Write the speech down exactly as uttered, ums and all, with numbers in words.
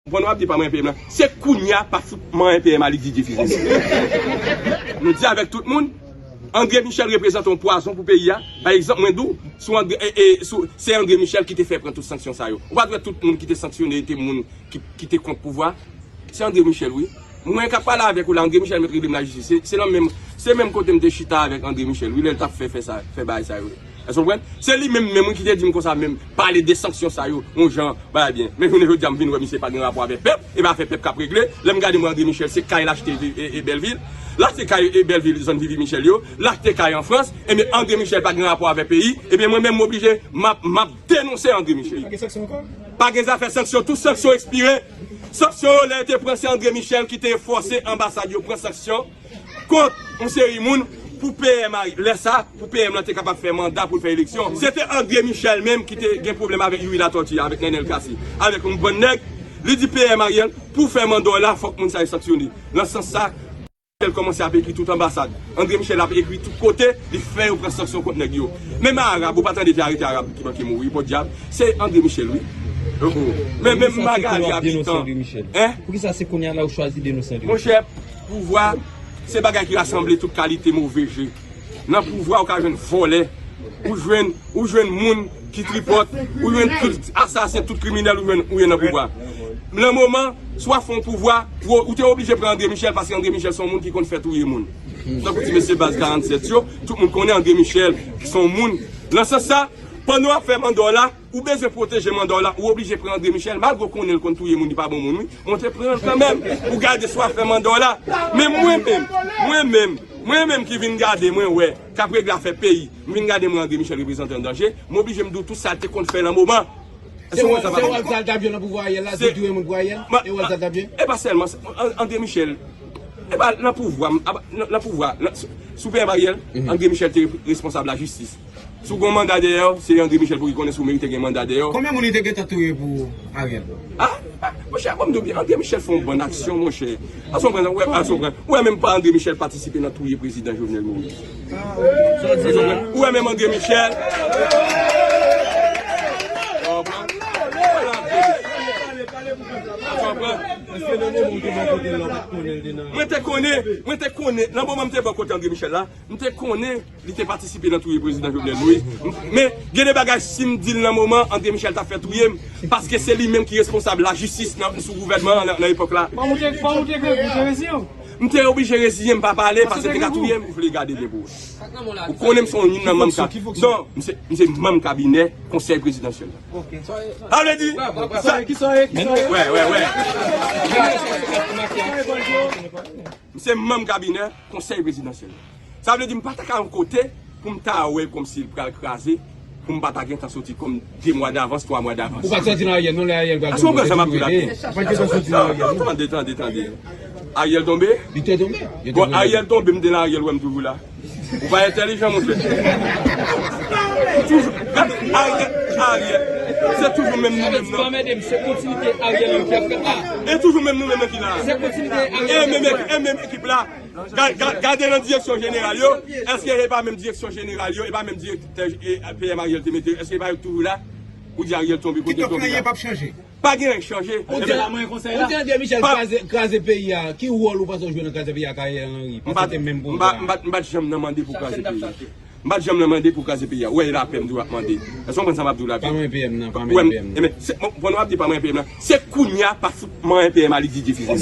Konprann w ap di pa manyen P M nan. Se kounye a pa fout manyen P M a li Didier Fils. Nou di avèk tout moun, André Michel reprezante yon pwazon pou peyi a. Pa egzanp, mwen di w, sou André, e, e, sou, se André Michel ki te fè pran tout sanksyon sa yo. Ou pa t wè tout moun ki te sanksyone te moun ki, ki te kont pouvwa? Se André Michel, wi. Mwen k ap pale avèk ou la, André Michel mèt regle m lajistis. Se, se nan menm, se menm kote m te chita avèk André Michel, wi, lè l t ap fè, fè sa, fè bagay sa yo. Èske w konprann? Se li menm, menm, wi, ki te di m konsa menm, pale de sanksyon sa yo, yon jan, bagay byen. Men jounen jodi a, m vin wè misye pa gen rapò avèk pèp, e pa afè pèp k ap regle. Lè m gade mwen André Michel, se kay l achte, e, e, Bèlvil. L achte kay, e, Bèlvil, zòn Vivi Michel yo. L achte kay an Frans. Ebyen, André Michel pa gen rapò avèk peyi. Ebyen, mwen menm, m oblije, m ap, m ap denonse André Michel. Pa gen sanksyon ankò? Pa gen zafè sanksyon. Tout sanksyon ekspire. Sanksyon yo, lè yo te pran, se André Michel ki te fòse anbasad yo pran sanksyon kont yon seri moun pou P M a, lè sa, pou P M lan te kapab fè manda pou l fè eleksyon. Se te André Michel menm ki te gen pwoblèm avèk Youri Latortue, avèk Nenel Cassy, avèk yon bann nèg. Li di P M Ariel, pou fè manda w la, fòk moun sa yo sanksyone. Nan sans sa, Michel kòmanse ap ekri tout anbasad. André Michel ap ekri tout kote, li fè yo pran sanksyon kont nèg yo. Menm Arab, ou pa tande te arete Arab ki manke mouri, podyab. Se André Michel, wi. Oh, oh. Men menm Magali Habitant. Hein? Poukisa se kounye a la ou chwazi denonse André Michel? Monchè, pouvwa, se bagay ki rasanble tout kalite move je. Nan pouvwa, ou ka jwenn vòlè, ou jwenn, ou jwenn moun ki tripòt, ou jwenn tout asasen, tout kriminèl, ou jwenn, ou jwenn nan pouvwa. Nan moman, si w ap fè yon pouvwa, ou, ou te oblije pran André Michel, paske André Michel se yon moun ki konn fè touye moun. Tankou ti mesye baz karannsèt yo, tout moun konnen André Michel se yon moun. Nan sans sa, pandan w ap fè manda w la, ou bezwen pwoteje manda w la, ou oblije pran André Michel, malgre w konnen l konn touye moun, li pa bon moun, wi. Men w te pran l kanmenm pou gade si w ap fè manda w la. Men mwen menm, mwen menm, mwen menm ki vin gade, mwen wè, k ap regle afè peyi, m vin gade mwen André Michel reprezante an danje, m oblije m di w tout sa l te konn fè nan moman. Se wòl, se wòl sa l t ap jwe nan pouvwa Ariel la, se touye moun pou Ariel? E wòl sa l t ap jwe? E pa sèlman, An-, André Michel, e pa nan pouvwa, nan, nan pouvwa, nan, sou, sou P M Ariel, André Michel te responsab lajistis. Si w gen yon manda dèyè w, se André Michel pou ki konnen si w merite gen manda dèyè w. Konbyen moun li te gentan touye pou Ariel? Ah, ah, monchè, ban m di w byen, André Michel fè yon bann aksyon, monchè. Aksyon pran, wè, aksyon pran. Ou wè menm pa André Michel patisipe nan touye prezidan Jovenel Moïse. Ou wè menm André Michel. Aksyon pran. Mwen te konnen, mwen te konnen, nan moman m te bò kote André Michel la, m te konnen li te patisipe nan touye prezidan Jovenel Moïse. M-, men, gen de bagay, si m di l nan moman, André Michel t ap fè touye m, paske se li menm ki responsab lajistis nan, sou gouvènman an nan, nan epòk la. Kòman w te, kòman w te fè pou w te reziyen w? M te oblije reziyen m, pa pale, paske te ka touye m, ou vle gade byen pou wè. Ou konnen m se youn nan manm ka-, non, m se, m se manm kabinè konsèy prezidansyèl la. Sa vle di, sa, wè, wè, wè. M se manm kabinè konsèy prezidansyèl. Sa vle di m pa ta ka yon kote pou m ta wè kòmsi l pral kraze, pou m pa ta gentan soti kòm de mwa davans, twa mwa davans. Ou pa t soti nan Ariel non, lè Ariel pral tonbe. Ou pa t gentan soti nan Ariel non. Tande, tande, tande. Ariel tonbe? Li te tonbe. Bon, Ariel tonbe, m te nan Ariel, wè m toujou la. Ou pa entèlijan, monchè. Toujou, gade, Ariel, Ariel. Se toujou menm nou menm, non. Se kontinite Ariel ki ap fèt la. E toujou menm nou menm ki la. Se kontinite Ariel. E menm ekip, e menm ekip la. Ga-, ga-, gade nan direksyon jeneral yo. Èske e pa menm direksyon jeneral yo? E pa menm direktè, e, P M Ariel te mete yo? Èske e pa yo toujou la? Ou di Ariel tonbe, kote l tonbe la? Kidonk, anyen p ap chanje. Pa gen anyen k chanje. Ou di, ou di André Michel kraze, kraze peyi a. Ki wòl ou panse w jwe nan kraze peyi a ak Ariel Henry? Paske te menm pouvwa a. M pa t, m pa t janm nan mande pou kraze peyi a. M pa t janm nan mande pou kraze peyi a. Ou wè, e lapè m di w ap mande. Èske w konprann sa m ap di w la? Pa mwen P M nan, pa mwen P M nan. Ebyen, se, bon, bon, nou ap di pa mwen P M nan. Se kounye a, pa fout mwen P M a li Didier Fils.